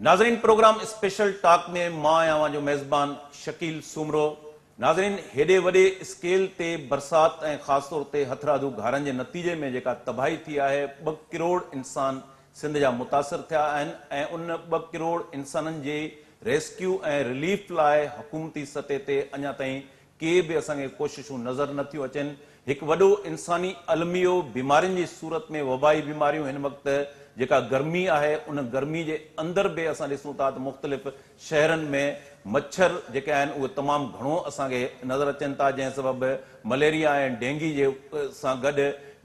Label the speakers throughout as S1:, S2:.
S1: ناظرين programme special talk ۾ مان آهيان اوهان جو ميزبان شڪيل سومرو. ناظرين هيڏي وڏي اسڪيل تي برسات ۽ خاص طور تي هٿرادو گهارن جي نتيجي ۾ جيڪا تباهي ٿي آهي ٻه ڪروڙ انسان سنڌ جا متاثر ٿيا آهن ۽ ان ٻه ڪروڙ انسانن جي ريسڪيو ۽ رليف لاء حڪومتي سطح تي اڃا تائين ڪي به اسان کي ڪوششون نظر نه ٿيون اچن. هڪ وڏو انساني الميو بيمارين جي صورت ۾ وبائي بيماريون هن وقت جيڪا گرمي آهي ان گرمي جي اندر به اسان ڏسون ٿا ته مختلف شهرن ۾ مڇر جيڪي آهن اهي تمام گهڻو اسان کي نظر اچن ٿا جنهن سبب مليريا ۽ ڊينگي جي سان گڏ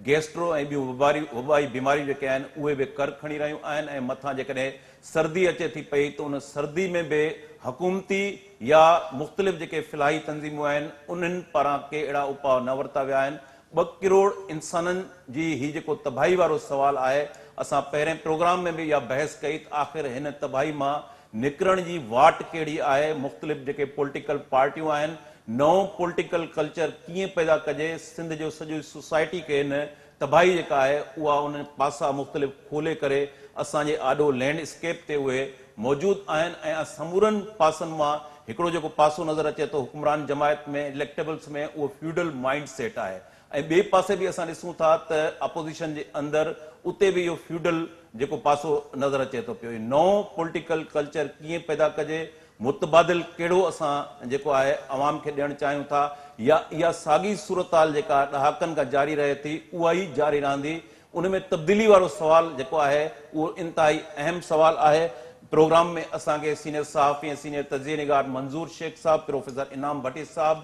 S1: گيسٽرو ۽ ٻيون وبائي بيماريون جيڪي آهن اهي به ڪر کڻي رهيون آهن ۽ مٿان جيڪڏهن سردي اچي ٿي پئي ته ان سردي ۾ به حڪومتي يا مختلف جيڪي فلاحي تنظيمون آهن انهن پاران ڪي اهڙا اپاء نه ورتا ويا آهن. ٻه ڪروڙ انسانن جي هي جيڪو تباهي وارو سوال آهي اسان پهرين پروگرام ۾ به اها بحث ڪئي ته آخر هن تباهي مان نڪرڻ جي واٽ ڪهڙي آهي مختلف جيڪي پولٽيڪل پارٽيون آهن نئون پولٽيڪل ڪلچر ڪيئن پيدا ڪجي سنڌ جو سڄي سوسائٽي کي هن تباهي جيڪا آهي اها انهن پاسا مختلف کولي ڪري اسان جي آڏو لينڊ اسڪيپ تي اهي موجود آهن ۽ سمورن پاسن مان هڪڙو جيڪو پاسو نظر اچي ٿو حڪمران جماعت ۾ اليڪٽيبلز ۾ اهو فيوڊل مائنڊ سيٽ آهي ۽ ٻئي پاسي به اسان ڏسون ٿا ته اپوزيشن جي اندر اتي به اهو فيوڊل جيڪو پاسو نظر اچي ٿو پيو. نئون پوليٽيڪل ڪلچر ڪيئن پيدا ڪجي، متبادل ڪهڙو اسان جيڪو آهي عوام کي ڏيڻ چاهيون ٿا يا اها ساڳي صورتحال جيڪا ڏهاڪن کان جاري رهي ٿي اها ئي جاري رهندي ان ۾ تبديلي وارو سوال جيڪو آهي اهو انتهائي اهم سوال آهي. پروگرام ۾ اسان کي سينيئر صحافي ۽ سينيئر تجزيي نگار منظور شيخ صاحب، پروفيسر انعام ڀٽي صاحب،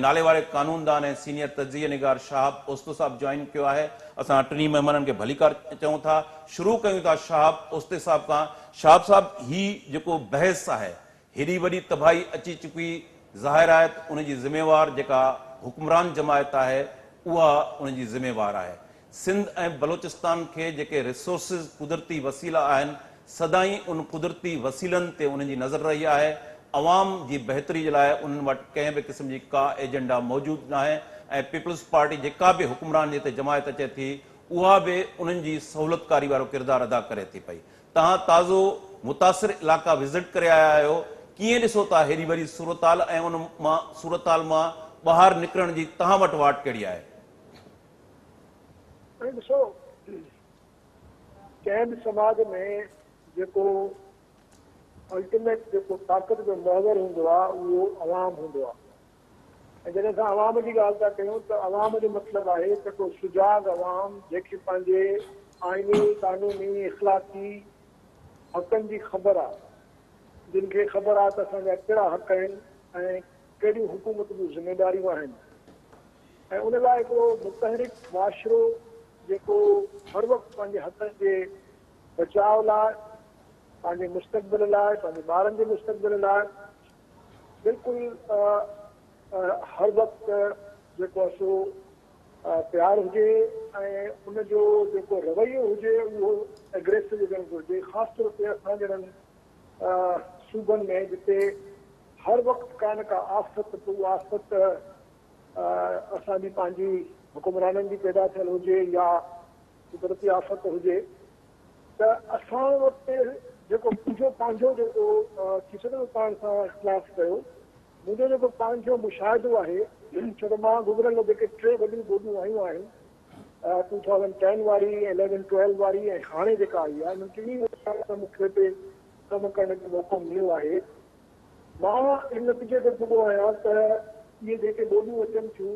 S1: ناليواري قانوندان ۽ سينيئر تجزيي نگار شهاب اوستو صاحب جوائن ڪيو آهي. اسان ٽنهي مهمانن کي ڀليڪار چئون ٿا. شروع ڪيون ٿا شهاب اوستي صاحب کان. شهاب صاحب هي جيڪو بحث آهي هيڏي وڏي تباهي اچي چڪي ظاهر آهي ته ان جي ذميوار جيڪا حڪمران جماعت آهي اها ان جي ذميوار آهي. سنڌ ۽ بلوچستان کي جيڪي ريسورسز قدرتي وسيلا آهن سدائين ان قدرتي وسيلن تي انهن جي نظر رهي آهي عوام جي بهتري جي لاء انهن وٽ ڪنهن به قسم جي ڪا ايجنڊا موجود ناهي ۽ پيپلز پارٽي جيڪا به حڪمران جي تي جماعت اچي ٿي اها به انهن جي سهولتڪاري وارو ڪردار ادا ڪري ٿي پئي. توهان تازو متاثر علائقا وزٽ ڪري آيا آهيو، ڪيئن ڏسو ٿا هيڏي وڏي صورتحال ۽ ان مان صورتحال مان ٻاهر نڪرڻ جي توهان وٽ واٽ ڪهڙي آهي؟
S2: سائين ڏسو ڪنهن به سماج ۾ جيڪو الٽيميٽ جيڪو طاقت جو محور هوندو آهي اهو عوام هوندو آهي. ۽ جڏهن اسان عوام جي ڳالهه ٿا ڪيون ته عوام جو مطلب آهي ته ڪو سجاڳ عوام جنهن کي پنهنجي آئيني، قانوني، اخلاقي حقن جي خبر آ، جن کي خبر آ ته اسان جا ڪهڙا حق آهن ۽ ڪهڙيون حڪومت جون ذميداريون آهن ۽ ان لاء هڪڙو متحرڪ معاشرو جيڪو هر وقت پنهنجي حقن جي بچاء لاء، پنهنجي مستقبل لاء، پنهنجي ٻارن جي مستقبل لاء بلڪل هر وقت جيڪو آهي سو تيار هجي ۽ ان جو جيڪو رويو هجي اهو اگريسو هجڻ گهرجي خاص طور تي اسان جهڙن صوبن ۾ جتي هر وقت ڪا نه ڪا آفت پوء اها آفت اسان جي پنهنجي حڪمرانن جي پيدا ٿيل هجي يا قدرتي آفت هجي ته اسان وٽ جيڪو منهنجو پنهنجو جيڪو ٿي سگهي ٿو توهان سان اختلاف ڪيو منهنجو جيڪو پنهنجو مشاهدو آهي ڇو ته مان گذريل جيڪي ٽي وڏيون ٻوڏيون آيون آهن ٽو ٿائوزنڊ ٽين واري اليون ٽويلو واري ۽ هاڻي جيڪا آئي آهي انهن ٽنهي ۾ مون کي هتي ڪم ڪرڻ جو موقعو مليو آهي مان ان نتيجي تي پڳو آهيان ته اهي جيڪي ٻوڏيون اچن ٿيون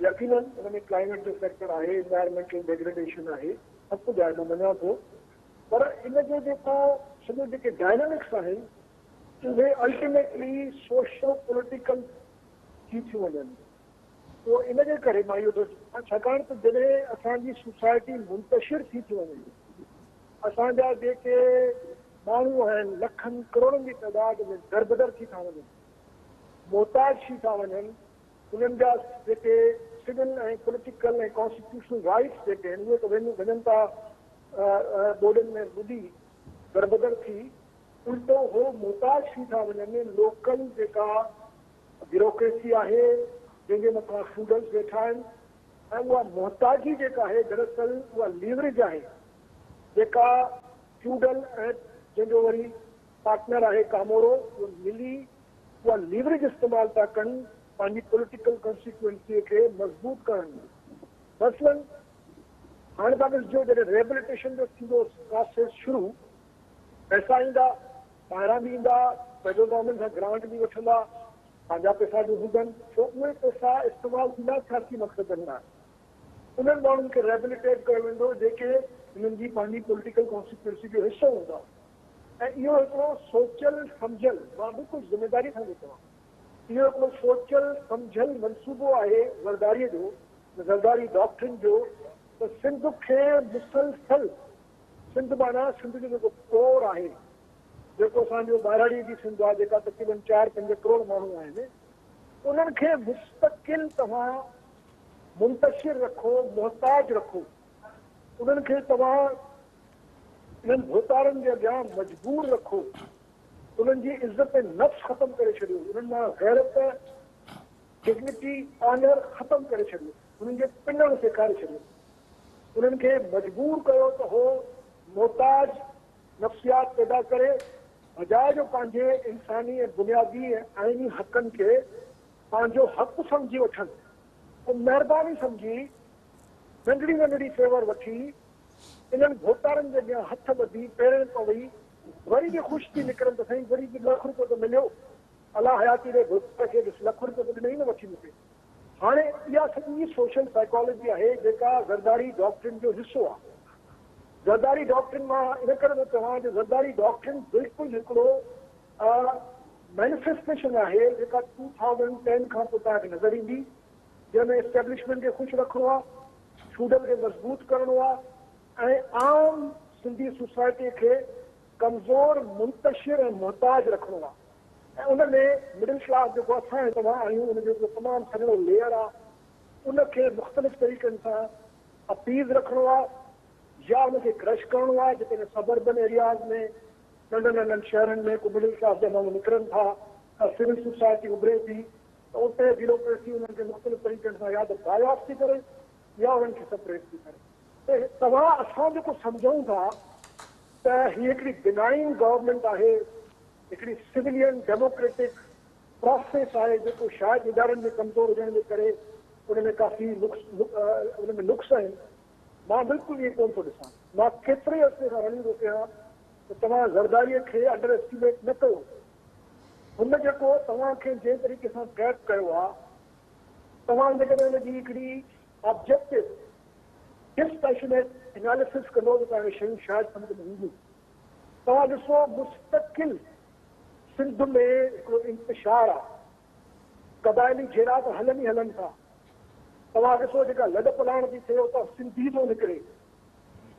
S2: يقينن ان ۾ ڪلائميٽ جو فيڪٽر آهي، انوائرمينٽل ڊيگريڊيشن آهي، سڀ ڪجهه آهي مان مڃان ٿو پر ان جو جيڪو سڄو جيڪي ڊائنامڪس آهن اهي الٽيميٽلي سوشو پوليٽيڪل ٿي ٿيون وڃن پوء ان جي ڪري مان اهو ٿو چوان ڇاڪاڻ ته جڏهن اسان جي سوسائٽي منتشر ٿي ٿي وڃي اسان جا جيڪي ماڻهو آهن لکن ڪروڙن جي تعداد ۾ دربدر ٿي ٿا وڃن محتاج ٿي ٿا وڃن انهن جا جيڪي سول ۽ پوليٽيڪل ۽ ڪانسٽيٽيوشنل رائيٽس جيڪي آهن اهي ته وڃن ٿا ٻوڏن ۾ ٻڏي دربدر ٿي الٽو هو محتاج ٿي ٿا وڃن لوڪل جيڪا بيوروڪريسي آهي جنهن جي مٿان فوڊلز ويٺا آهن ۽ اها محتاجي جيڪا آهي دراصل اها ليوريج آهي جيڪا فيوڊل ۽ جنهن جو وري پارٽنر آهي ڪامورو، اهي ملي اها ليوريج استعمال ٿا ڪن پنهنجي پوليٽيڪل ڪانسٽيٽوئنسيء کي مضبوط ڪرڻ ۾. مثلاً هاڻي توهان ڏسجو جڏهن ريهبليٽيشن جو ٿيندو پراسيس شروع، پئسا ايندا، ٻاهران به ايندا، فيڊرل گورنمينٽ کان گرانٽ به وٺندا، پنهنجا پئسا به هوندن، سو اهي پئسا استعمال ٿيندا سياسي مقصدن لاء. انهن ماڻهن کي ريهبليٽيٽ ڪيو ويندو جيڪي هنن جي پنهنجي پوليٽيڪل ڪانسٽيٽوئنسي جو حصو هوندا ۽ اهو هڪڙو سوچيل سمجهيل، مان بلڪل ذميداري سان ٿو چوان، اهو هڪڙو سوچيل سمجهيل منصوبو آهي زرداري جو، زرداري ڊاڪٽرين جو ته سنڌ کي مسلسل، سنڌ معنيٰ سنڌ جو جيڪو ڪور آهي، جيڪو اسان جو ٻهراڙي جي سنڌ آهي جيڪا تقريبن چار پنج ڪروڙ ماڻهو آهن، انهن کي مستقل توهان منتشر رکو، محتاج رکو، انهن کي توهان انهن ڀوتارن جي اڳيان مجبور رکو، انهن جي عزت نفس ختم ڪري ڇڏيو، انهن مان غيرت، ڊگنيٽي، آنر ختم ڪري ڇڏيو، انهن کي پنڻ سيکاري ڇڏيو، انهن کي مجبور ڪيو ته هو محتاج نفسيات پيدا ڪري بجاء جو پنهنجي انساني ۽ بنيادي ۽ آئيني حقن کي پنهنجو حق سمجهي وٺن، پوء مهرباني سمجهي ننڍڙي ننڍڙي فيور وٺي انهن ڀوتارن جي اڳيان هٿ ٻڌي پيرين پوي وري به خوش ٿي نڪرن ته سائين وري به لک روپيو ته مليو، الله حياتي ڏي ڀوتار کي ڏس لک روپيو ته ڏنئي نه وٺي مون کي. هاڻي اها سڄي سوشل سائيڪالاجي آهي جيڪا زرداري ڊاڪٽرين جو حصو آهي. زرداري ڊاڪٽرين مان ان ڪري ٿو چوان جو زرداري ڊاڪٽرين بلڪل هڪڙو مينيفيسٽيشن آهي جيڪا ٽو ٿائوزنڊ ٽين کان پوء توهان کي نظر ايندي جنهن ۾ اسٽيبلشمينٽ کي خوش رکڻو آهي، فيوڊل کي مضبوط ڪرڻو آهي ۽ عام سنڌي سوسائٽي کي ڪمزور، منتشر ۽ محتاج رکڻو آهي ۽ ان ۾ مڊل ڪلاس جيڪو اسان ۽ توهان آهيون ان جو هڪڙو تمام سنهڙو ليئر آهي ان کي مختلف طريقن سان اپيز رکڻو آهي يا ان کي ڪرش ڪرڻو آهي جيڪڏهن سب اربن ايرياز ۾ ننڍن ننڍن شهرن ۾ ڪو مڊل ڪلاس جا ماڻهو نڪرن ٿا ڪا سول سوسائٽي اڀري ٿي ته اتي بيوروڪريسي انهن کي مختلف طريقن سان يا ته بائي آف ٿي ڪري يا انهن کي سپريس ٿي ڪري ته توهان اسان جيڪو سمجهون ٿا ته هي هڪڙي بنائين گورنمينٽ آهي هڪڙي سولين ڊيموڪريٽڪ پراسيس آهي جيڪو شايد ادارن جي ڪمزور هجڻ جي ڪري ان ۾ ڪافي نقص ان ۾ نقص آهن مان بلڪل ائين ڪونه ٿو ڏسان. مان ڪيتري عرصي کان رڙيون ٿو ڪيان ته توهان زرداريء کي انڊر ايسٽيميٽ نه ڪيو. هن جيڪو توهان کي جنهن طريقي سان ٽريپ ڪيو آ، توهان جيڪڏهن ان جي هڪڙي آبجيڪٽو، ڊسپيشنيٽ اناليسس ڪندو ته توهان کي شيون شايد سمجهه ۾ اينديون. توهان ڏسو مستقل سنڌ ۾ هڪڙو انتشار آ. قبائلي جهيڙا ته هلن ئي هلن ٿا. توهان ڏسو جيڪا لڏ پلاڻ ٿي ٿئي اتان سنڌي ٿو نڪري.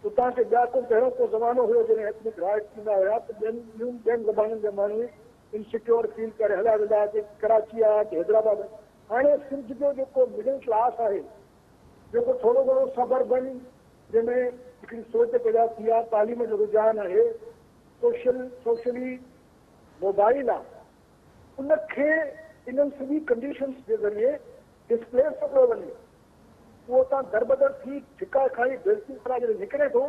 S2: اتان ڪي ٻيا ڪو پهريون ڪو زمانو هيو جڏهن ايٿنڪ رائٽ ٿيندا هيا ته ٻين ٻيون ٻين زبانن جا ماڻهو انسيڪيور فيل ڪري هليا ويندا هئا ڪي ڪراچي آيا ڪي حيدرآباد. هاڻي سنڌ جو جيڪو مڊل ڪلاس آهي جيڪو ٿورو گهڻو سب اربن جنهن ۾ هڪڙي سوچ پيدا ٿي آهي تعليم جو رجحان آهي سوشل سوشلي موبائل آهي ان کي انهن سڄي ڪنڊيشنز جي ذريعي ڊسپليس ٿو ڪيو وڃي. اهو اتان دربدر ٿي ڌڪا کائي بيعزتي کان جڏهن نڪري ٿو،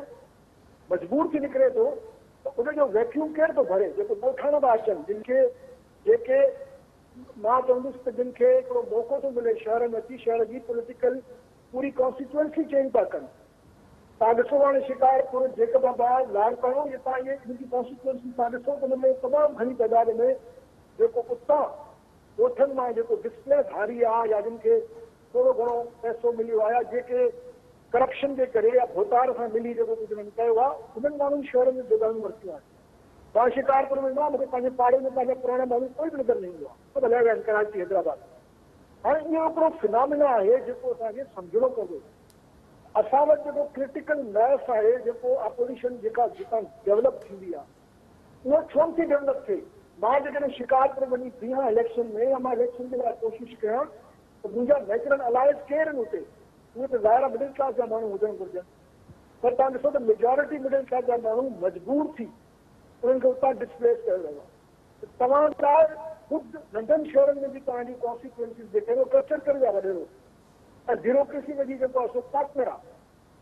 S2: مجبور ٿي نڪري ٿو ته ان جو ويڪيوم ڪير ٿو ڀري؟ جيڪو ڳوٺاڻا ٿا اچن، جن کي جيڪي مان چوندس ته جن کي هڪڙو موقعو ٿو ملي شهر ۾ اچي شهر جي پوليٽيڪل پوري ڪانسٽيٽوئنسي چينج ٿا ڪن. توهان ڏسو هاڻي شڪارپور، جيڪب آباد، لاڙڪاڻو اهي توهان اهي انهن جي ڪانسٽيٽوئنسي توهان ڏسو ته ان ۾ تمام گهڻي تعداد ۾ جيڪو اتان ڳوٺن مان جيڪو ڊسپليس هاري آ يا جن کي ٿورو گهڻو پئسو مليو آ يا جيڪي ڪرپشن جي ڪري يا ڀوتار سان ملي جيڪو ڪجهه انهن ڪيو آ انهن ماڻهن شهرن ۾ جڳهيون ورتيون آهن. مان شڪارپور ۾ ويندو آهيان مون کي پنهنجي پاڙي ۾ پنهنجا پراڻا ماڻهو ڪوئي به نظر نه ايندو آ سڀ هليا ويا آهن ڪراچي حيدرآباد. هاڻي اهو هڪڙو فنامينا آهي جيڪو اسان کي سمجهڻو پوندو. اسان وٽ جيڪو ڪرٽيڪل ميس آهي جيڪو اپوزيشن جيڪا جتان ڊولپ ٿيندي آهي اهو ڇو نٿي ڊولپ ٿئي؟ مان جيڪڏهن شڪارپور وڃي بيهان اليڪشن ۾ يا مان اليڪشن جي لاء ڪوشش ڪيان ته منهنجا نيچرل الائز ڪير آهن اتي؟ اهي ته ظاهر آهي مڊل ڪلاس جا ماڻهو هجڻ گهرجن پر توهان ڏسو ته ميجارٽي مڊل ڪلاس جا ماڻهو مجبور ٿي انهن کي اتان ڊسپليس ڪيو ويو آهي ته توهان لاء خود ننڍن شهرن ۾ به توهان جون ڪانسٽيٽوئنسيز جيڪي آهن اهي ڪلچر ڪري ويا وڏيرو ۽ بيوروڪريسي ۾ به جيڪو آهي سو پارٽنر آهي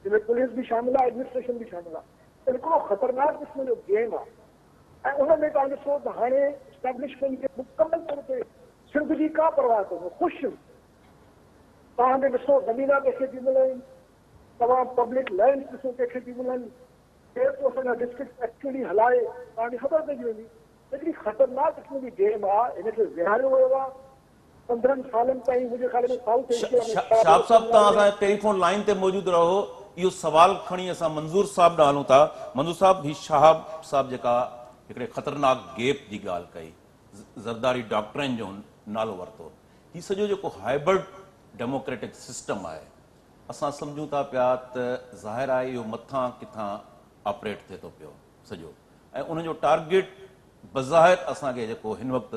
S2: جنهن ۾ پوليس به شامل آهي ايڊمنسٽريشن به شامل آهي ته هڪڙو خطرناڪ قسم جو گيم آهي ۽ ان ۾ توهان ڏسو ته هاڻي اسٽيبلشمينٽ کي مڪمل طور تي سنڌ جي ڪا پرواهه ڪونهي، خوش آهن. توهان به ڏسو زمينان ڪنهن کي ٿيون ملن، توهان پبلڪ لينڊس ڏسو ڪنهن کي ٿيون ملن، ڪير ٿو اسان جا ڊسٽرڪٽس ايڪچوئلي هلائي، توهان کي خبر پئجي ويندي. هڪڙي خطرناڪ قسم جي گيم آ، هن کي ويهاريو ويو آ، 15 سالن تائين منهنجي خيال ۾ سائوٿ ايشيا ۾ ڇا
S1: شهاب صاحب توهان اسان جي ٽيليفون لائين تي موجود رهو اهو سوال کڻي اسان منظور صاحب ڏانهن هلون ٿا منظور صاحب هي شهاب صاحب جيڪا هڪڙي خطرناڪ گيپ جي ڳالهه ڪئي زرداري ڊاڪٽرين جو نالو ورتو هي سڄو جيڪو هائبرڊ ڊيموڪريٽڪ سسٽم آهي اسان سمجهون ٿا پيا ته ظاهر آهي اهو مٿان ڪٿان آپريٽ ٿئي ٿو پيو سڄو ۽ ان جو ٽارگيٽ بظاهر اسان کي جيڪو هن وقت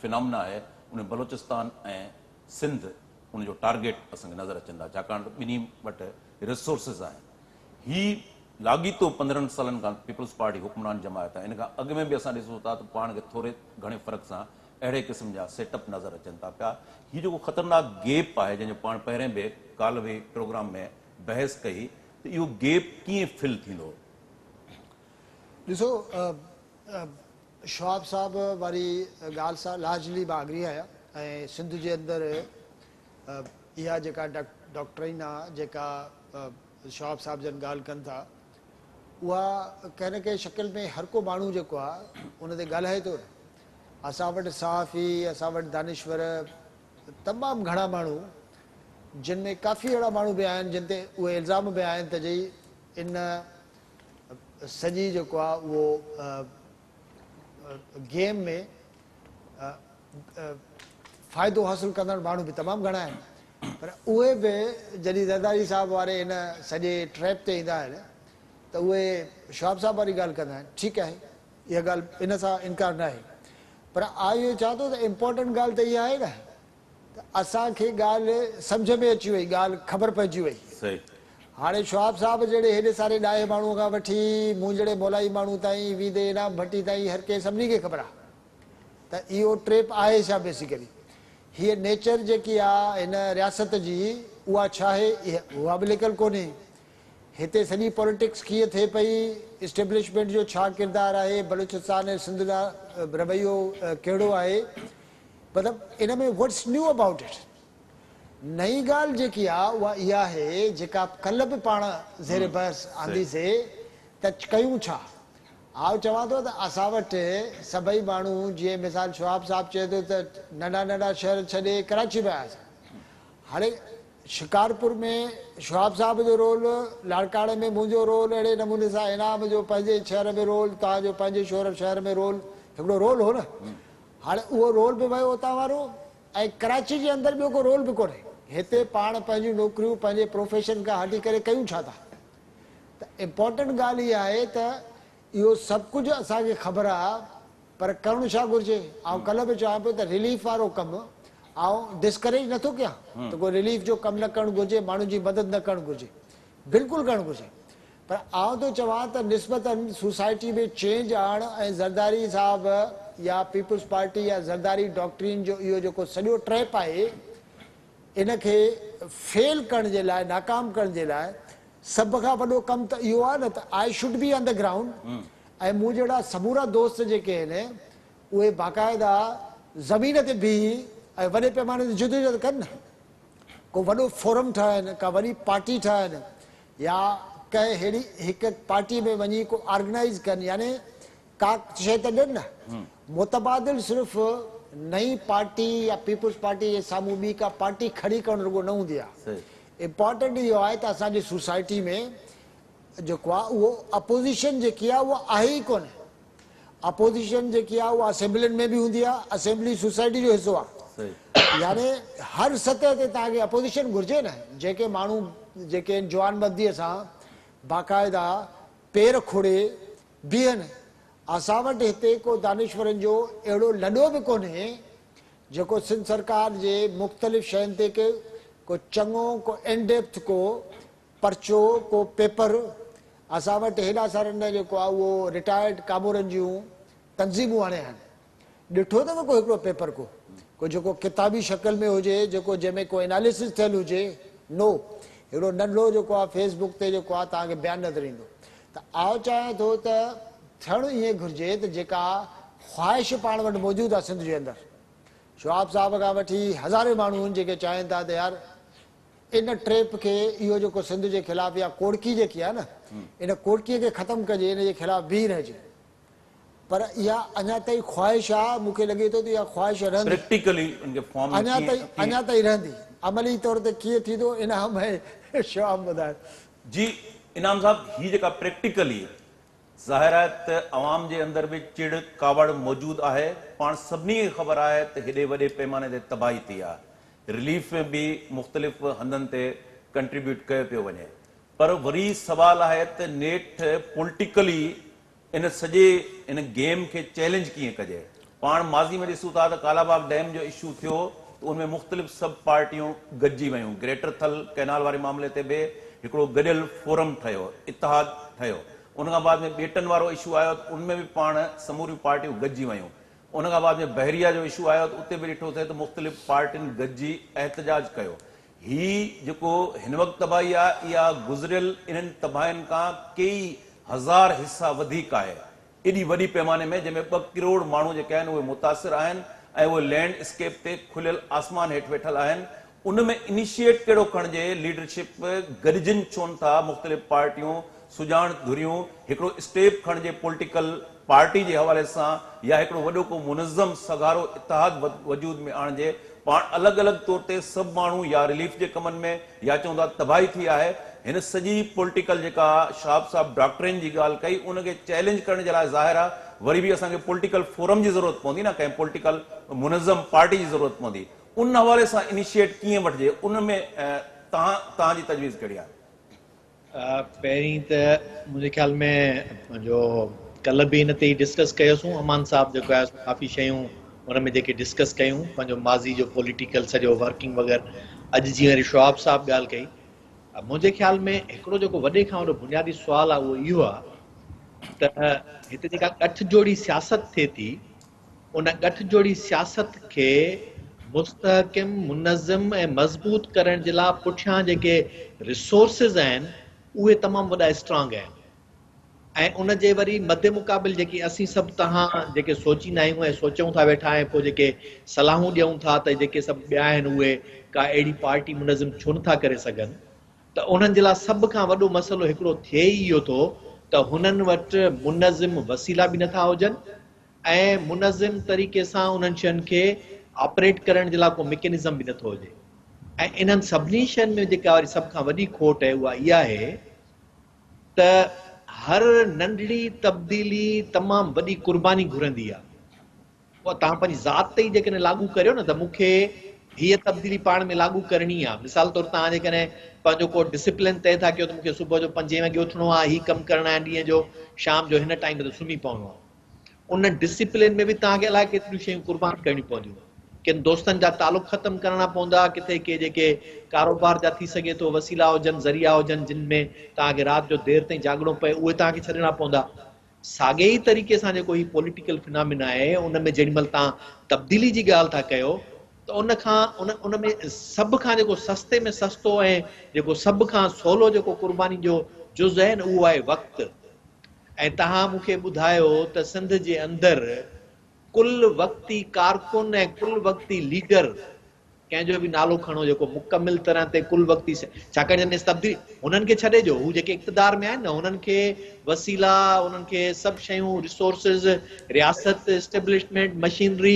S1: فنامنا آهي ان ۾ بلوچستان ۽ سنڌ ان جو ٽارگيٽ اسان کي نظر اچن ٿا ڇاڪاڻ ته ٻنهي وٽ ريسورسز آهن. هي لاڳيتو 15 سالن کان پيپلز پارٽي حڪمران جماعت آهي ان کان اڳ ۾ به اسان ڏسون ٿا ته پاڻ کي ٿوري گهڻي فرق سان اهڙي قسم جا سيٽ اپ نظر اچن ٿا پيا. هي جيڪو خطرناڪ گيپ آهي جنهن جو پاڻ پهرين به ڪالهه به پروگرام ۾ بحث ڪئي ته اهو گيپ ڪيئن فل ٿيندو؟
S3: ڏسو شواب صاحب واري ڳالهه سان لارجلي مان اگري آهيان ۽ سنڌ جي اندر اها جيڪا ڊاڪٽرين آ جيڪا شواب صاحب جن ڳالهه ڪن ٿا اها ڪنهن نه ڪنهن شڪل ۾ هر ڪو ماڻهو جيڪو آ ان تي ڳالهائي ٿو نه. اسان وٽ صحافي اسان وٽ دانشور تمام گهڻا ماڻهو جن ۾ ڪافي اهڙا ماڻهو به آهن جن تي اهي الزام به آهن ته جي ان سڄي جيڪو آ اهو گيم ۾ فائدو حاصل ڪندڙ ماڻهو به تمام گهڻا آهن پر اهي به جڏهن زرداري صاحب واري ان سڄي ٽريپ تي ايندا آهن ته اهي شهاب صاحب واري ڳالهه ڪندا آهن. ٺيڪ آهي اها ڳالهه ان سان انڪار نه آهي پر آء اهو چوان ٿو ته امپورٽنٽ ڳالهه ته اها آهي نه ته اسان کي ڳالهه سمجهه ۾ اچي وئي، ڳالهه خبر پئجي وئي. هاڻي شهاب صاحب جهڙي هيڏي ساري ڏاهي ماڻهوء کان وٺي مون جهڙي مولائي ماڻهو تائين، ويندي انعام ڀٽي تائين هر ڪنهن سڀني کي خبر آ ته اهو ٽريپ آهي ڇا بيسيڪلي. هيء نيچر جيڪي آ هن رياست جي اها ڇا آهي اها به لڪل ڪونهي. هتي سڄي پوليٽڪس ڪيئن ٿئي پئي، اسٽيبلشمينٽ جو ڇا ڪردار آهي، بلوچستان ۽ سنڌ ڏانهن رويو ڪهڙو آهي، مطلب ان ۾ واٽس نيو ابائوٽ it نئين ڳالهه جيڪي آ اها اها آهي جيڪا ڪلهه به پاڻ زير بحث آندي سي ته ڪيون ڇا؟ آء چوان ٿو ته اسان وٽ سڀئي ماڻهو جيئن مثال شهاب صاحب چئي ٿو ته ننڍا ننڍا شهر ڇڏي ڪراچي ۾ آياسين هاڻي شڪارپور ۾ شهاب صاحب جو رول لاڙڪاڻي ۾ منهنجو رول اهڙي نموني سان انعام جو پنهنجي شهر ۾ رول توهان جو پنهنجي شهر ۾ رول هڪڙو رول هو نه هاڻي اهو رول به ويو اتان وارو ۽ ڪراچي جي اندر ٻيو ڪو رول به ڪونهي. هتي پاڻ پنهنجون نوڪريون پنهنجي پروفيشن کان هٽي ڪري ڪيون ڇا ٿا؟ ته امپارٽنٽ ڳالهه اها آهي ته اهو سڀ ڪجهه اسان کي خبر آ پر ڪرڻ ڇا گهرجي؟ آئون ڪلهه به چوان پيو ته رليف وارو ڪم آئون ڊسڪريج نٿو ڪيان ته ڪو رليف جو ڪم نه ڪرڻ گهرجي، ماڻهن جي مدد نه ڪرڻ گهرجي، بلڪل ڪرڻ گهرجي. پر آئون ٿو چوان ته نسبتاً سوسائٽي ۾ چينج آڻ ۽ زرداري صاحب يا پيپلز پارٽي يا زرداري ڊاڪٽرين جو اهو جيڪو سڄو ٽريپ آهي ان کي فيل ڪرڻ جي لاء ناڪام ڪرڻ جي لاء سڀ کان وڏو ڪم ته اهو آهي نه ته I should be on the ground ۽ مون جهڙا سمورا دوست جيڪي آهن اهي باقاعده زمين تي بيهي ۽ وڏي پيماني تي جدوجهد ڪن نه. ڪو وڏو فورم ٺاهن، ڪا وڏي پارٽي ٺاهن يا ڪنهن ههڙي هڪ پارٽي ۾ وڃي ڪو آرگنائيز ڪن يعني ڪا شيء ته ڏين نه. متبادل صرف نئين پارٽي يا پيپلز پارٽي جي سامهون ٻي ڪا پارٽي کڙي ڪرڻ رڳو نه هوندي آهي. امپارٽنٽ اهو آهي ته اسان جي سوسائٽي ۾ جيڪو آهي اهو اپوزيشن جيڪي آهي اها آهي ئي ڪونه. اپوزيشن جيڪي آهي اها اسيمبلين ۾ به هوندي آهي، اسيمبلي سوسائٽي جو حصو آهي يعني هر سطح تي توهان کي اپوزيشن گهرجي نه، جيڪي ماڻهو جيڪي آهن جوانمرديء سان باقاعده پير کوڙي بيهن، اسان وٽ هتي ڪو دانشورن جو اهڙو لڏو به ڪونهي جيڪو سنڌ سرڪار جي مختلف شين تي ڪو چڱو ڪو ان ڊيپٿ ڪو پرچو ڪو پيپر اسان وٽ هيڏا سارن جيڪو آ اهو رٽائرڊ ڪامورن جون تنظيمون هاڻي آهن ڏٺو اٿو ڪو هڪڙو پيپر ڪو ڪو جيڪو ڪتابي شڪل ۾ هجي جيڪو جنهن ۾ ڪو اناليسس ٿيل هجي نو هڪڙو ننڍڙو جيڪو آ فيس بڪ تي جيڪو آ توهان کي بيان نظر ايندو ته آء چاهيان ٿو ته ٿيڻ ائين گهرجي ته جيڪا خواهش پاڻ وٽ موجود آهي سنڌ جي اندر، شهاب صاحب کان وٺي هزارين ماڻهو آهن جيڪي چاهين ٿا ته يار ان ٽريپ کي، اهو جيڪو سنڌ جي خلاف اها ڪوڙڪي جيڪي آهي نه، ان ڪوڙڪي کي ختم ڪجي، ان جي خلاف بيهي رهجي. پر اها اڃا تائين خواهش آ، مون کي لڳي ٿو ته اها خواهش رهندي.
S1: پريڪٽيڪلي ان کي فارم ۾
S3: اڃا
S1: ڪيئن
S3: تائين اڃا تائين رهندي. عملي طور تي ڪيئن ٿيندو انعام ۽ شهاب ٻڌائين.
S1: جي انعام صاحب هي جيڪا پريڪٽيڪلي ظاهر آهي ته عوام جي اندر به چڙ ڪاوڙ موجود آهي پاڻ سڀني کي خبر آهي ته هيڏي وڏي پيماني تي تباهي ٿي آهي رليف ۾ به مختلف هنڌن تي ڪنٽريبيوٽ ڪيو پيو وڃي پر وري سوال آهي ته نيٺ پوليٽيڪلي ان سڄي ان گيم کي چئلينج ڪيئن ڪجي؟ پاڻ ماضي ۾ ڏسون ٿا ته ڪالاباغ ڊيم جو اشو ٿيو ته ان ۾ مختلف سڀ پارٽيون گڏجي ويون، گريٽر ٿل ڪئنال واري معاملي تي به هڪڙو گڏيل فورم ٺهيو، اتحاد ٺهيو، ان کان بعد ۾ ٻيٽن وارو اشو آيو ته ان ۾ به پاڻ سموريون پارٽيون گڏجي ويون، ان کان بعد ۾ بحريه جو اشو آيو ته اتي به ڏٺوسين ته مختلف پارٽين گڏجي احتجاج ڪيو. هي جيڪو هن وقت تباهي آهي اها گذريل انهن تباهين کان ڪيئي هزار حصا وڌيڪ آهي. ايڏي وڏي پيماني ۾ جنهن ۾ ٻه ڪروڙ ماڻهو جيڪي آهن اهي متاثر آهن ۽ اهي لينڊ اسڪيپ تي کليل آسمان هيٺ ويٺل آهن ان ۾ انيشيئيٽ ڪهڙو کڻجي ليڊرشپ گڏجن ڇونه ٿا مختلف پارٽيون سڄاڻ ڌريون هڪڙو اسٽيپ کڻجي پوليٽيڪل پارٽي جي حوالي سان يا هڪڙو وڏو ڪو منظم سگهارو اتحاد وجود ۾ آڻجي، پاڻ الڳ الڳ طور تي سڀ ماڻهو يا رليف جي ڪمن ۾ يا چون ٿا تباهي ٿي آهي، هن سڄي پوليٽيڪل جيڪا شهاب صاحب ڊاڪٽرين جي ڳالهه ڪئي ان کي چئلينج ڪرڻ جي لاء ظاهر آهي وري به اسان کي پوليٽيڪل فورم جي ضرورت پوندي نه ڪنهن پوليٽيڪل منظم پارٽي جي ضرورت پوندي ان حوالي سان انيشيئيٽ ڪيئن وٺجي ان ۾ توهان توهان جي تجويز ڪهڙي آهي؟
S4: پهرين ته منهنجي خيال ۾ پنهنجو ڪلهه به ان تي ئي ڊسڪس ڪيوسون امان صاحب جيڪو آهي سو ڪافي شيون ان ۾ جيڪي ڊسڪس ڪيون پنهنجو ماضي جو پوليٽيڪل سڄو ورڪنگ وغيره اڄ جيئن وري شهاب صاحب ڳالهه ڪئي منهنجي خيال ۾ هڪڙو جيڪو وڏي کان وڏو بنيادي سوال آهي اهو اهو آهي ته هتي جيڪا ڳٺ جوڙي سياست ٿئي ٿي ان ڳٺ جوڙي سياست کي مستحڪم، منظم ۽ مضبوط ڪرڻ جي لاء پٺيان جيڪي ريسورسز آهن اهي تمام وڏا اسٽرانگ آهن ۽ ان جي وري مد مقابل جيڪي اسين سڀ توهان جيڪي سوچيندا آهيون ۽ سوچون ٿا ويٺا ۽ پوء جيڪي صلاحون ڏيون ٿا ته جيڪي سڀ ٻيا آهن اهي ڪا اهڙي پارٽي منظم ڇو نٿا ڪري سگهن ته انهن جي لاء سڀ کان وڏو مسئلو هڪڙو ٿئي ئي اهو ٿو ته هنن وٽ منظم وسيلا به نٿا هجن ۽ منظم طريقي سان انهن شين کي آپريٽ ڪرڻ جي لاء ڪو مڪينزم به نٿو هجي ۽ انهن سڀني شين ۾ جيڪا وري سڀ کان وڏي کوٽ آهي اها اها آهي ته هر ننڍڙي تبديلي تمام وڏي قرباني گهرندي آهي اها توهان پنهنجي ذات تي ئي جيڪڏهن لاڳو ڪريو نه ته مون کي هيء تبديلي پاڻ ۾ لاڳو ڪرڻي آهي مثال طور توهان جيڪڏهن پنهنجو ڪو ڊسپلن طئي ٿا ڪيو ته مون کي صبح جو پنجين وڳي اٿڻو آهي هي ڪم ڪرڻا آهن ڏينهن جو شام جو هن ٽائيم تي سمهي پوڻو آهي ان ڊسيپلين ۾ به توهان کي الائي ڪيتريون شيون قربان ڪرڻيون پونديون. ڪن دوستن جا تعلق ختم ڪرڻا پوندا، ڪٿي ڪي جيڪي ڪاروبار جا ٿي سگهي ٿو وسيلا هجن، ذريعا هجن جن ۾ توهان کي رات جو دير تائين جاڳڻو پئي اهي توهان کي ڇڏڻا پوندا. ساڳئي ئي طريقي سان جيڪو هي پوليٽيڪل فنامينا آهي ان ۾ جيڏي مهل توهان تبديلي جي ڳالهه ٿا ڪيو ته ان کان ان ان ۾ سڀ کان جيڪو سستي ۾ سستو ۽ جيڪو سڀ کان سولو جيڪو قرباني جو جز آهي نه اهو آهي وقت. ۽ توهان مون کي ٻڌايو ته سنڌ جي اندر ڪل وقتي ڪارڪن ۽ ڪل وقتي ليڊر ڪنهن جو به نالو کڻو جيڪو مڪمل طرح تي ڪل وقتي ڇاڪاڻ جڏهن تبديلي هنن کي ڇڏي جو هو جيڪي اقتدار ۾ آهن نه هنن کي وسيلا انهن کي سڀ شيون ريسورسز رياست اسٽيبلشمينٽ مشينري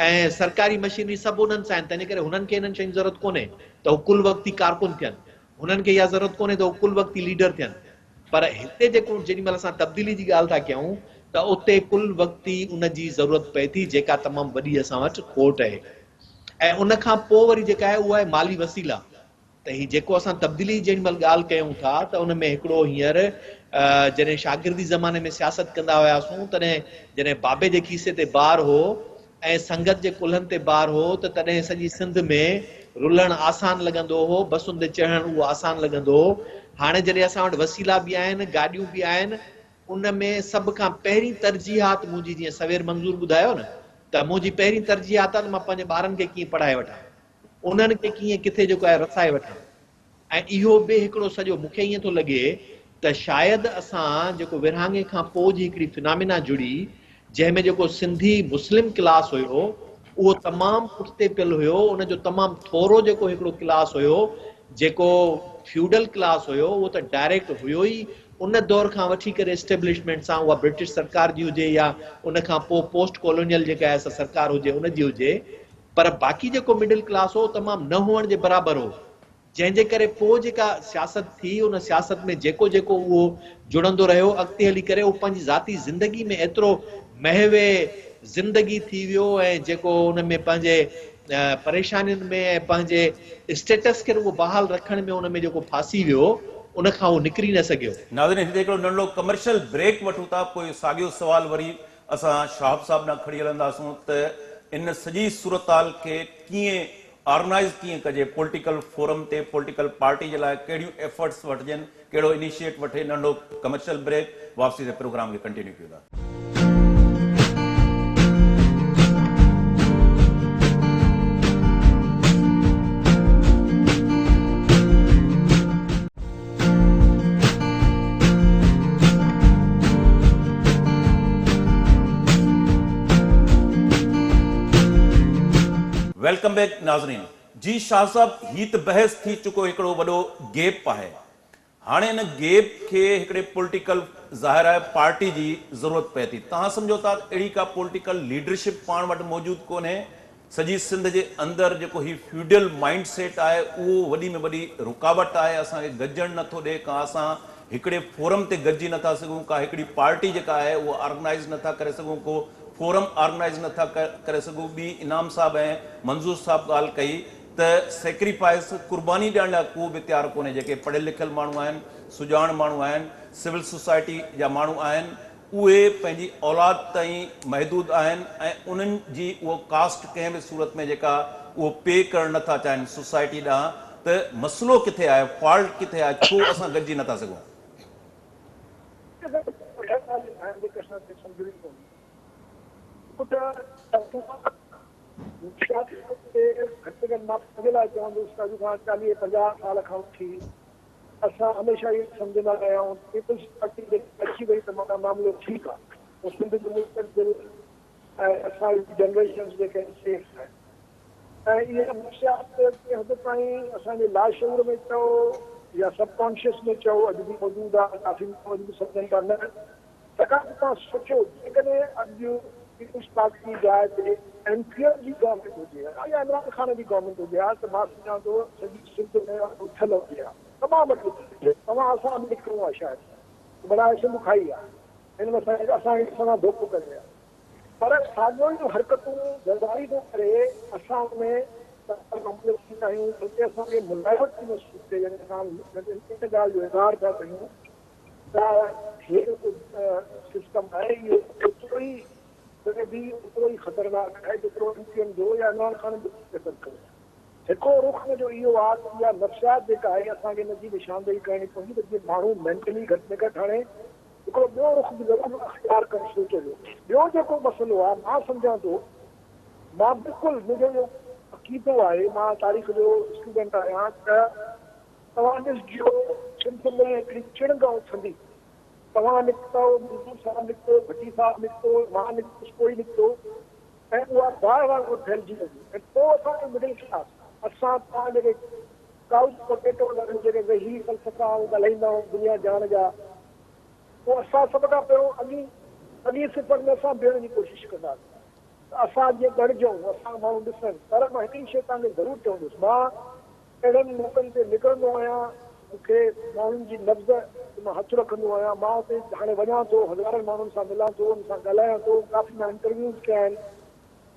S4: ۽ سرڪاري مشينري سڀ انهن سان آهن تنهن ڪري هنن کي انهن شين جي ضرورت ڪونهي ته هو ڪل وقتي ڪارڪن ٿين هنن کي اها ضرورت ڪونهي ته هو ڪل وقتي ليڊر ٿين پر هتي جيڪو جيڏي مهل اسان تبديلي جي ڳالهه ٿا ڪيون ته اتي ڪل وقتي ان جي ضرورت پئي ٿي جيڪا تمام وڏي اسان وٽ کوٽ آهي ۽ ان کان پوء وري جيڪا آهي اها آهي مالي وسيلا ته هي جيڪو اسان تبديلي جي جيڏي مهل ڳالهه ڪيون ٿا ته ان ۾ هڪڙو هينئر جڏهن شاگردي زماني ۾ سياست ڪندا هياسون تڏهن جڏهن بابي جي کيسي تي بار هو ۽ سنگت جي ڪلهن تي بار هو ته تڏهن سڄي سنڌ ۾ رلڻ آسان لڳندو هو، بسن تي چڙهڻ اهو آسان لڳندو هو. هاڻي جڏهن اسان وٽ وسيلا به آهن، گاڏيون به آهن، ان ۾ سڀ کان پهرين ترجيحات منهنجي جيئن سوير منظور ٻڌايو نه ته منهنجي پهرين ترجيحات آهي ته مان پنهنجي ٻارن کي ڪيئن پڙهائي وٺان، انهن کي ڪيئن ڪٿي جيڪو آهي رسائي وٺان. ۽ اهو به هڪڙو سڄو مون کي ائين ٿو لڳي ته شايد اسان جيڪو ورهاڱي کان پوء جي هڪڙي فنامينا جڙي جنهن ۾ جيڪو سنڌي مسلم ڪلاس هيو اهو تمام پٺتي پيل هيو ان جو تمام ٿورو جيڪو هڪڙو ڪلاس هيو جيڪو فيوڊل ڪلاس هيو اهو ته ڊائريڪٽ هيو ئي ان دور کان وٺي ڪري اسٽيبلشمينٽ سان اها برٽش سرڪار جي هجي يا ان کان پوء پوسٽ ڪالونيل جيڪا آهي سا سرڪار هجي ان جي هجي پر باقي جيڪو مڊل ڪلاس هو تمام نه هئڻ جي برابر هو جنهن جي ڪري پوء جيڪا سياست ٿي ان سياست ۾ جيڪو جيڪو اهو جڙندو رهيو اڳتي هلي ڪري اهو پنهنجي ذاتي زندگي ۾ ايترو محو زندگي ٿي ويو ۽ جيڪو ان ۾ پنهنجي پريشانين ۾ ۽ پنهنجي اسٽيٽس کي رڳو بحال رکڻ ۾ ان ۾ جيڪو ڦاسي ويو ان کان اهو نڪري نه سگهيو.
S1: ناظرين هتي هڪڙو ننڍڙو ڪمرشل بريڪ وٺون ٿا پوء ساڳيو سوال وري اسان شهاب صاحب ڏانهن کڻي هلنداسون ته ان سڄي صورتحال کي ڪيئن آرگنائيز ڪيئن ڪجي پوليٽيڪل فورم تي پوليٽيڪل پارٽي جي لاء ڪهڙيون ايفرٽس وٺجن ڪهڙو انيشيٽ وٺي ننڍو ڪمرشل بريڪ واپسي تي پروگرام کي ڪنٽينيو ڪيون ٿا. Welcome back ناظرين جي شاهه صاحب هي ته بحث ٿي چڪو هڪڙو وڏو گيپ آهي هاڻي ان گيپ کي هڪڙي پوليٽيڪل ظاهر آهي پارٽي جي ضرورت پئي ٿي توهان سمجهو ٿا ته اهڙي ڪا پوليٽيڪل ليڊرشپ پاڻ وٽ موجود ڪونهي سڄي سنڌ جي اندر جيڪو هي فيوڊل مائنڊ سيٽ آهي اهو وڏي ۾ وڏي رڪاوٽ آهي اسان کي گڏجڻ نه ٿو ڏي ڪا اسان هڪڙي فورم تي گڏجي نه ٿا سگهون ڪا هڪڙي پارٽي جيڪا آهي اهو آرگنائيز نه ٿا ڪري سگهون ڪو فورم آرگنائيز نه ٿا ڪري سگهون ٻي انعام صاحب ۽ منظور صاحب ڳالهه ڪئي ته سيڪريفائس قرباني ڏيڻ لاء ڪو به تيار ڪونهي جيڪي پڙهيل لکيل ماڻهو آهن سڄاڻ ماڻهو آهن سول سوسائٽي جا ماڻهو آهن اهي پنهنجي اولاد تائين محدود آهن ۽ انهن جي اهو ڪاسٽ ڪنهن به صورت ۾ جيڪا اهو پي ڪرڻ نه ٿا چاهين سوسائٽي ڏانهن ته مسئلو ڪٿي آهي فالٽ ڪٿي آهي ڇو اسان گڏجي نه ٿا سگهون.
S2: اسان هميشه اهو سمجهندا رهيا آهيون ته پيپلز پارٽي جيڪڏهن اچي وئي ته معنيٰ معاملو ٺيڪ آهي پوء سنڌ جو مستقبل ۽ اسان جي جنريشنز جيڪي آهن سيف آهن ۽ اها نفسيات ڪنهن حد تائين اسان جي لاشعور ۾ چئو يا سب ڪانشس ۾ چئو اڄ به موجود آهي ڪافي ماڻهو اڄ به سمجهن ٿا نه ڇاڪاڻ ته توهان سوچيو جيڪڏهن اڄ پيپلز پارٽي جي جاء تي ايم ڪيو ايم جي گورنمينٽ هجي ها يا عمران خان جي گورنمينٽ هجي ها ته مان سمجهان ٿو سڄي سنڌ ۾ اٿل هجي ها تمام وڏي اٿل توهان اسان به نڪرون ها شايد ته ڀلا سنڌ کائي ها هن اسان اسان کي سان ڌوڪو ڪري ها پر ساڳيو ئي حرڪتون زرداري ٿو ڪري اسان ان ۾ ڪمپليسنٽ آهيون بلڪه اسان کي ملائوٽ ٿي محسوس ٿئي يعني اسان ان ڳالهه جو اظهار پيا ڪيون ته هي جيڪو سسٽم آهي اهو اوترو ئي به اوترو ئي خطرناڪ آهي جيترو ايم ڪيو ايم جو يا عمران خان جو سسٽم ڪيو. هڪڙو رخ ان جو اهو آهي ته اها نفسيات جيڪا آهي اسان کي ان جي نشاندهي ڪرڻي پوندي ته جيئن ماڻهو مينٽلي گهٽ ۾ گهٽ هاڻي هڪڙو ٻيو رخ به ضرور اختيار ڪن سوچ جو. ٻيو جيڪو مسئلو آهي مان سمجهان ٿو مان بلڪل منهنجو اهو عقيدو آهي مان تاريخ جو اسٽوڊنٽ آهيان ته توهان ڏسجو سنڌ ۾ هڪڙي چڻنگ اٿندي. توهان نڪتؤ، منظور صاحب نڪتو، ڀٽي صاحب نڪتو، مان نڪتس، ڪوئي نڪتو ۽ اها باهه وانگر ڦهلجي ويندي ۽ پوء اسان جو مڊل ڪلاس، اسان توهان جيڪي ڪائوچ پوٽيٽوز آهيون، جيڪي ويهي فلسفا ۽ ڳالهائيندا آهيون دنيا جهان جا، پوء اسان سڀ کان پهريون اڳين اڳين صفن ۾ اسان بيهڻ جي ڪوشش ڪنداسين ته اسان جيئن ڳڻجون، اسان ماڻهو ڏسن. پر مان هڪڙي شيء توهان کي ضرور چوندس، مان اهڙن موقعن تي نڪرندو آهيان، مون کي ماڻهن جي نبض تي مان هٿ رکندو آهيان، مان اتي هاڻي وڃان ٿو، هزارن ماڻهن سان ملان ٿو، انهن سان ڳالهايان ٿو، ڪافي مان انٽرويوز ڪيا آهن،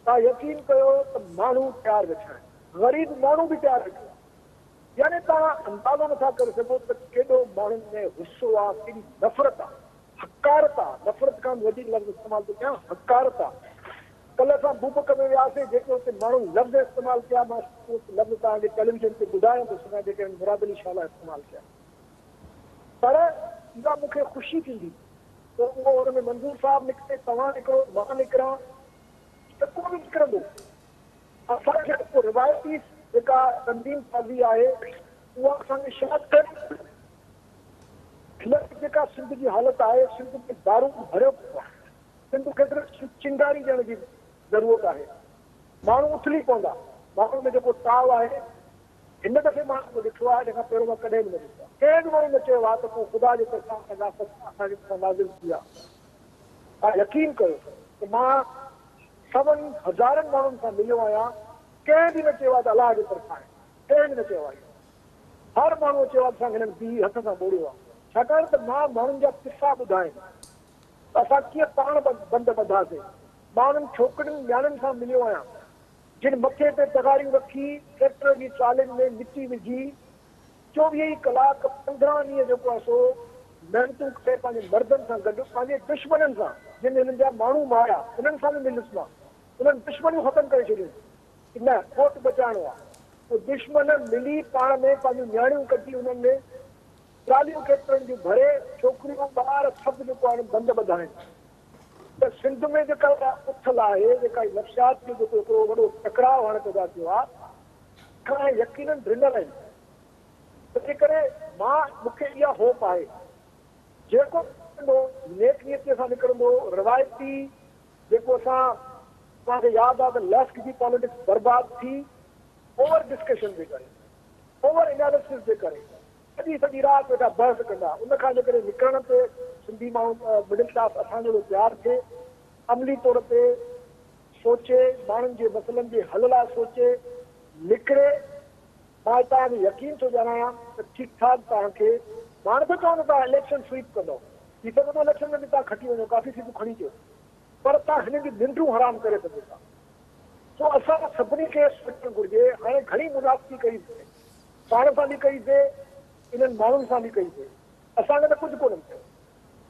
S2: توهان يقين ڪيو ته ماڻهو تيار ويٺا آهن، غريب ماڻهو به تيار ويٺو آهي، يعني توهان اندازو نٿا ڪري سگهو ته ڪيڏو ماڻهن ۾ غصو آهي، ڪيڏي نفرت آهي. حقارت آ، نفرت کان به وڌيڪ لفظ استعمال ٿو ڪيان، حقارت آ. ڪلهه اسان بوبڪ ۾ وياسين، جيڪي اتي ماڻهن لفظ استعمال ڪيا، مان اهي لفظ توهان کي ٽيليويزن تي ٻڌائي نٿو سگهان جيڪي هنن مراد علي شاهه لاء استعمال ڪيا. پر اها مون کي خوشي ٿيندي ته اهو ان ۾ منظور صاحب نڪري، توهان نڪرو، مان نڪران ته ڪو به نڪرندو. اسان کي اهو روايتي جيڪا تنظيم سازي آهي، اها اسان کي شايد ڪرڻي پوندي. هن وقت جيڪا سنڌ جي حالت آهي، سنڌ ۾ بارود ڀريو پيو آهي. سنڌ کي صرف چنگاري ڏيڻ جي ضرورت آهي. ماڻهو اٿلي پوندا. ماڻهن ۾ جيڪو تاء آهي، هن دفعي مان اهو ڏٺو آهي، ان کان پهريون مان ڪڏهن به نه ڏٺو آهي. ڪنهن به ماڻهو نه چيو آهي ته ڪو خدا جي طرفان آفت اسان جي مٿان نازل ٿي آهي. توهان يقين ڪيو ته مان سون هزارن ماڻهن سان مليو آهيان، ڪنهن به نه چيو آهي ته الله جي طرفان آهي. ڪنهن به نه چيو آهي اهو. هر ماڻهوء چيو آهي ته اسان کي هنن بيهي هٿ سان ٻوڙيو آهي. ڇاڪاڻ ته مان ماڻهن جا قصا ٻڌا آهن ته اسان ڪيئن پاڻ بند ٻڌاسين. مان انهن ڇوڪرين نياڻين سان مليو آهيان، جن مٿي تي تغاريون رکي ٽريڪٽر جي ٽرالين ۾ مٽي وجهي چوويهه ئي ڪلاڪ 15 ڏينهن جيڪو آهي سو محنتون ڪري پنهنجي مردن سان گڏ پنهنجي دشمنن سان جن هنن جا ماڻهو ماريا انهن سان به مليس مان انهن دشمنيون ختم ڪري ڇڏيون ته نه ڪوٽ بچائڻو آهي پوء دشمن ملي پاڻ ۾ پنهنجون نياڻيون ڪڍي انهن ۾ ٽراليون ٽريڪٽرن جون ڀري ڇوڪريون ٻار سڀ جيڪو آهن بند ٻڌا آهن ته سنڌ ۾ جيڪا اها اٿل آهي جيڪا هي نفسيات جو جيڪو هڪڙو وڏو ٽڪراء هاڻي پيدا ٿيو آهي کان يقينن ڊنل آهن تنهن ڪري مان مون کي اها هوپ آهي جيڪو نڪرندو نيڪ نيتي سان نڪرندو روايتي جيڪو اسان توهان کي ياد آهي ته ليفٽ جي پاليٽڪس برباد ٿي اوور ڊسڪشن جي ڪري اوور اناليسس جي ڪري سڄي سڄي رات ويٺا بحث ڪندا ان کان جيڪڏهن نڪرڻ تي سنڌي ماڻهو مڊل ڪلاس اسان جهڙو تيار ٿئي عملي طور تي سوچي ماڻهن جي مسئلن جي حل لاء سوچي نڪري مان توهان کي يقين ٿو ڏياريان ته ٺيڪ ٺاڪ توهان کي مان نٿو چوان ته توهان اليڪشن سوئيپ ڪندؤ ٿي سگهي ٿو اليڪشن ۾ به توهان کٽي وڃو ڪافي سيٽون کڻي اچو پر توهان هنن جون ننڊون حرام ڪري سگهو ٿا سو اسان سڀني کي سوچڻ گهرجي هاڻي گهڻي منافقي ڪئي سي پاڻ سان به ڪئي سي انهن ماڻهن سان به ڪئي سي اسان کي ته ڪجهه ڪونه مليو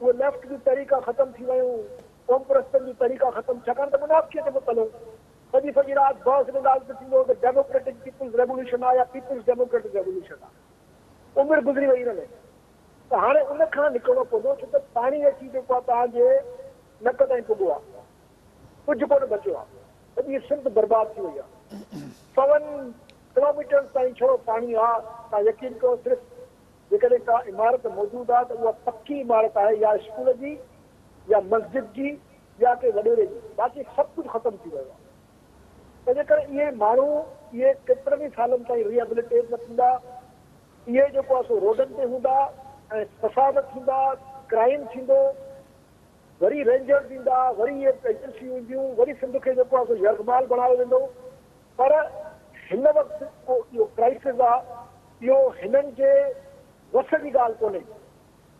S2: اهي ليفٽ جون تحريڪا ختم ٿي ويون قومپرستن جون تحريڪا ختم ڇاڪاڻ ته منافقي تي متل هو سڄي سڄي رات بحث ان ڳالهه تي ٿيندو هو ته ڊيموڪريٽڪ پيپلز ريولوشن آ يا پيپلز ڊيموڪريٽڪ ريولوشن آ. عمر گذري وئي ان ۾ ته هاڻي ان کان نڪرڻو پوندو ڇو ته پاڻي اچي جيڪو آ توهان جي نڪ تائين پڳو آ. ڪجهه ڪونه بچيو آ. سڄي سنڌ برباد ٿي وئي آ. سون ڪلوميٽرز تائين ڇڙو پاڻي آ. توهان يقين ڪيو صرف جيڪڏهن ڪا عمارت موجود آ ته اها پڪي عمارت آهي يا اسڪول جي يا مسجد جي يا ڪنهن وڏيري جي، باقي سڀ ڪجهه ختم ٿي ويو آهي. تنهنجي ڪري اهي ماڻهو اهي ڪيترن ئي سالن تائين ريهبليٽيٽ نه ٿيندا، اهي جيڪو آهي سو روڊن تي هوندا ۽ فساد ٿيندا، ڪرائيم ٿيندو، وري رينجرز ايندا، وري اهي ايجنسيون اينديون، وري سنڌ کي جيڪو آهي سو يرغمال بڻايو ويندو. پر هن وقت جيڪو اهو ڪرائسز آهي اهو هنن جي وس جي ڳالهه ڪونهي.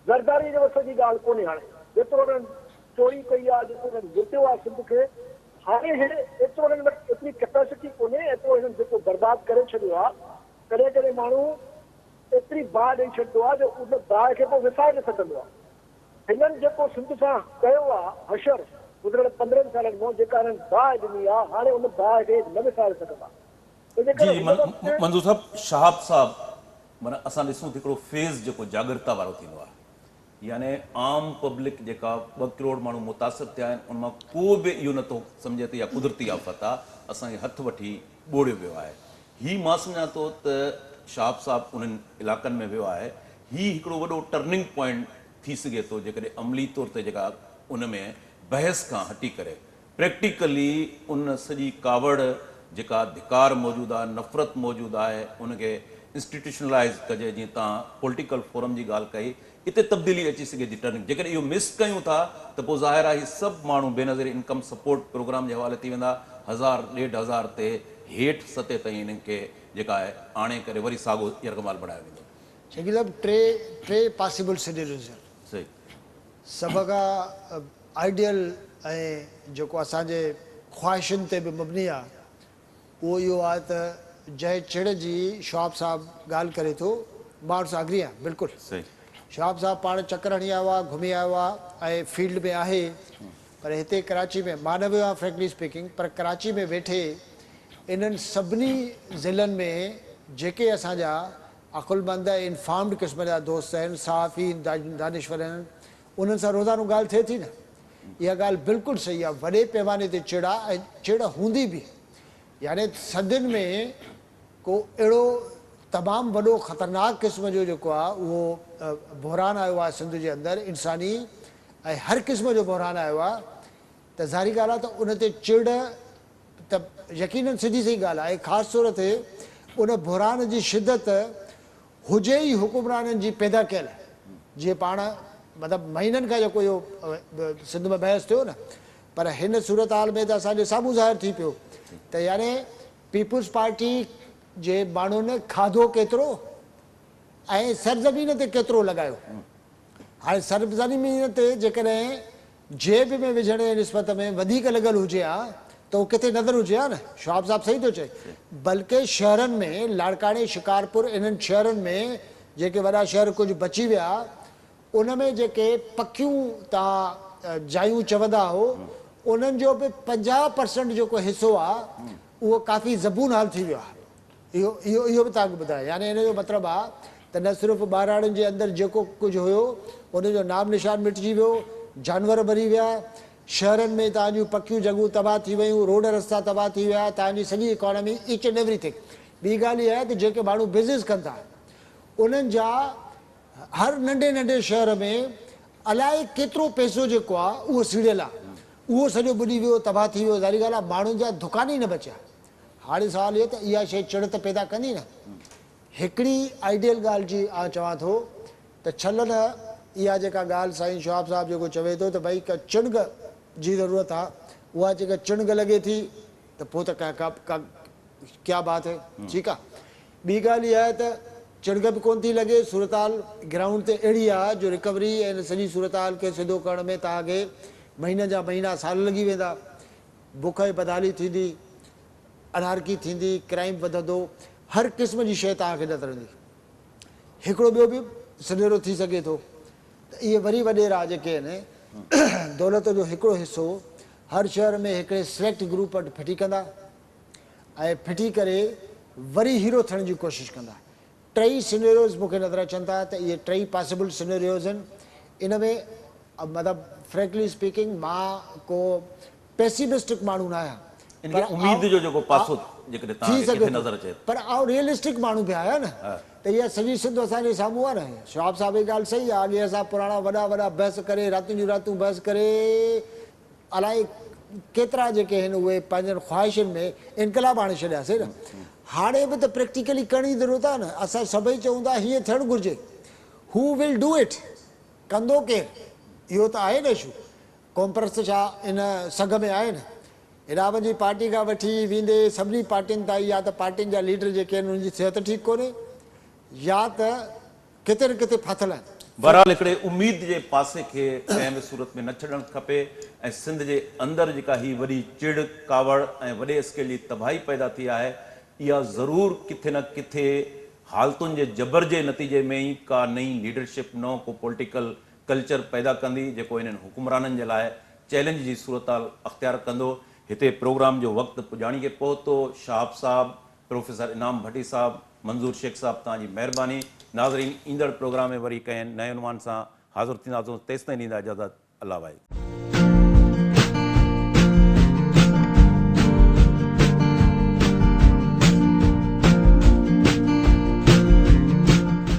S2: زرداري جي وس جي ڳالهه ڪونهي هاڻي جيترو انهن چوري ڪئي آهي جيترو انهن لٽيو آهي سنڌ کي هاڻي هي ايترو انهن وٽ ايتري ڪيپيسٽي ڪونهي ايترو هنن جيڪو برباد ڪري ڇڏيو آهي ڪڏهن ڪڏهن ماڻهو ايتري باهه ڏئي ڇڏندو آهي جو ان باهه کي پوء وسائي نه سگهندو آهي هنن جيڪو سنڌ سان ڪيو آهي حشر گذريل 15 سالن ۾ جيڪا هنن باهه ڏني آهي هاڻي ان باهه کي نه وساري سگهندا تنهنجي
S1: جي
S2: ڪري
S1: جي
S2: هن وقت
S1: منظور صاحب شهاب صاحب معنيٰ اسان ڏسون ته هڪڙو فيز جيڪو جاڳرتا وارو ٿيندو آهي يعني عام پبلڪ جيڪا 2 ڪروڙ ماڻهو متاثر ٿيا آهن ان مان ڪو به اهو نٿو سمجهي ته اها قدرتي آفت آهي اسان کي هٿ وٺي ٻوڙيو ويو آهي هي مان سمجهان ٿو ته شهاب صاحب انهن علاقن ۾ ويو آهي هي هڪڙو وڏو ٽرننگ پوائنٽ ٿي سگهي ٿو جيڪڏهن عملي طور تي جيڪا ان ۾ بحث کان هٽي ڪري پريڪٽيڪلي ان سڄي ڪاوڙ جيڪا ڌڪار موجود آهي، نفرت موجود آهي ان کي انسٽيٽيوشنلائيز ڪجي جيئن توهان پوليٽيڪل فورم جي ڳالهه ڪئي اتي تبديلي اچي سگهي ٿي ٽرننگ جيڪڏهن اهو مس ڪيون ٿا ته پوء ظاهر آهي هي سڀ ماڻهو بينظير انڪم سپورٽ پروگرام جي حوالي ٿي ويندا هزار ڏيڍ هزار تي هيٺ سطح تائين انهن کي جيڪا آهي آڻي ڪري وري ساڳو يرغمال بڻايو ويندو.
S3: شڪيل صاحب ٽي ٽي پاسيبل سينيريوز آهن.
S1: صحيح.
S3: سڀ کان آئيڊيل ۽ جيڪو اسان جي خواهشن تي به مبني آ اهو اهو آ ته جنهن چڙ جي شهاب صاحب ڳالهه ڪري ٿو مان ان سان اگري آهيان بلڪل شهاب صاحب پاڻ چڪر هڻي آيو آ گهمي آيو آ ۽ فيلڊ ۾ آهي پر هتي ڪراچي ۾ مان نه ويو آهيان فرينڪلي اسپيڪنگ پر ڪراچي ۾ ويٺي انهن سڀني ضلعن ۾ جيڪي اسان جا عقلمند ۽ انفارمڊ قسم جا دوست آهن، صحافي آهن، دانشور آهن، انهن سان روزانو ڳالهه ٿئي ٿي نه. اها ڳالهه بلڪل صحيح آهي، وڏي پيماني تي چڙ آهي ۽ چڙ هوندي به. يعني صدين ۾ ڪو اهڙو تمام وڏو خطرناڪ قسم جو جيڪو آ اهو بحران آيو آ سنڌ جي اندر انساني ۽ هر قسم جو بحران آيو آ ته ظاهري ڳالهه آ ته ان تي چڙ ته يقينن سڌي سئي ڳالهه آهي خاص طور تي ان بحران جي شدت هجي ئي حڪمرانن جي پيدا ڪيل جيئن پاڻ مطلب مهينن کان جيڪو اهو سنڌ ۾ بحث ٿيو نه پر هن صورتحال ۾ ته اسان جي سامهون ظاهر ٿي پيو ته يعني پيپلز پارٽي جي ماڻهن کاڌو ڪيترو ۽ سرزمين تي ڪيترو لڳايو. هاڻي سرزمين تي جيڪڏهن جيب ۾ وجهڻ جي نسبت ۾ وڌيڪ لڳل هجي ها ته اهو ڪٿي نظر هجي ها نه. شهاب صاحب صحيح ٿو چئي. بلڪه شهرن ۾ لاڙڪاڻي، شڪارپور انهن شهرن ۾ جيڪي وڏا شهر ڪجهه بچي ويا ان ۾ جيڪي پڪيون توهان جايون چوندا هو انهن جو به 50% جيڪو حصو آ اهو ڪافي زبون حال ٿي ويو آ. اهو اهو اهو به توهان کي ٻڌايان يعني ان جو مطلب آ ته نه صرف ٻهراڙين جي اندر جيڪو ڪجهه هيو ان جو نام نشان مٽجي ويو، جانور مري ويا، شهرن ۾ توهان جون پڪيون جڳهون تباهه ٿي ويون، روڊ رستا تباهه ٿي ويا، توهان جي سڄي economy each and every thing. ٻي ڳالهه اها آهي ته جيڪي ماڻهو بزنس ڪن ٿا انهن جا هر ننڍي ننڍي شهر ۾ الائي ڪيترو پئسو جيڪو آ اهو سيڙيل آ اهو سڄو ٻڏي ويو تباهه ٿي ويو ظاهري ڳالهه آ ماڻهن جا دڪان ئي نه بچيا. هاڻي سوال اهو ته اها شيء چڙ ته پيدا ڪندي نه. هڪڙي آئيڊيل ڳالهه جي آء چوان ٿو ته ڇل نه اها جيڪا ڳالهه سائين شهاب صاحب جيڪو چوي ٿو ته ڀئي ڪا چڻگ جي ضرورت آ اها جيڪا چڻگ لڳي ٿي ته پوء ته ڪا ڪيا بات هي ٺيڪ آ. ٻي ڳالهه اها آهي ته چڻگ به ڪونه ٿي لڳي صورتحال گرائونڊ تي اهڙي آ جو رڪوري ۽ ان سڄي صورتحال کي سڌو ڪرڻ ۾ توهان کي مهينن جا مهينا سال لڳي ويندا. بک ۽ بدحالي ٿيندي، انارڪي ٿيندي، ڪرائيم وڌندو، هر قسم جي شيء توهان کي نظر ايندي. هڪڙو ٻيو به سنيرو ٿي سگهي ٿو ته اهي وري وڏيرا جيڪي آهن دولت جو هڪڙو حصو هر شهر ۾ هڪڙي سليڪٽ گروپ وٽ ڦٽي ڪندا ۽ ڦٽي ڪري وري هيرو ٿيڻ جي ڪوشش ڪندا. ٽئي سنيريوز مون کي نظر اچن ٿا ته اهي ٽئي پاسيبل سنيريوز آهن. ان ۾ مطلب فرينڪلي اسپيڪنگ مان ڪو پيسيمسٽڪ ماڻهو نه آهيان
S1: ان کي اميد جو جيڪو پاسو جيڪڏهن
S3: توهان کي ڪٿي نظر اچي ٿو. پر آئون ريئلسٽڪ ماڻهو به آهيان نه ته اها سڄي سنڌ اسان جي سامهون آهي نه. شهاب صاحب جي ڳالهه صحيح آهي اڳي اسان پراڻا وڏا وڏا بحث ڪري راتين جون راتيون بحث ڪري الائي ڪيترا جيڪي آهن اهي پنهنجن خواهشن ۾ انقلاب آڻي ڇڏياسين نه. هاڻي به ته پريڪٽيڪلي ڪرڻ جي ضرورت آهي نه. اسان سڀئي چئون ٿا هيئن ٿيڻ گهرجي. Who will do it? ڪندو ڪير؟ اهو ته آهي نه اشو. قومپرست ڇا ان سگهه ۾ آهن؟ هيڏانهن جي پارٽي کان وٺي ويندي سڀني پارٽين تائين يا ته پارٽين جا ليڊر جيڪي آهن انهن جي صحت ٺيڪ ڪونهي يا ته ڪٿي نه ڪٿي ڦاٿل آهن.
S1: بهرحال هڪڙي اميد جي پاسي کي ڪنهن به صورت ۾ نه ڇڏڻ کپي ۽ سنڌ جي اندر جيڪا هي وڏي چڙ، ڪاوڙ ۽ وڏي اسڪيل جي تباهي پيدا ٿي آهي اها ضرور ڪٿي نه ڪٿي حالتن جي جبر جي نتيجي ۾ ئي ڪا نئين ليڊرشپ نئون ڪو پوليٽيڪل ڪلچر پيدا ڪندي جيڪو انهن حڪمرانن جي لاء چئلينج جي صورتحال اختيار ڪندو. هتي پروگرام جو وقت پڄاڻي کي پهتو. شهاب صاحب، پروفيسر انعام ڀٽي صاحب، منظور شيخ صاحب توهان جي مهرباني. ناظرين ايندڙ پروگرام ۾ وري ڪنهن نئين عنوان سان حاضر ٿينداسون تيستائين ڏيندا اجازت الله واهي.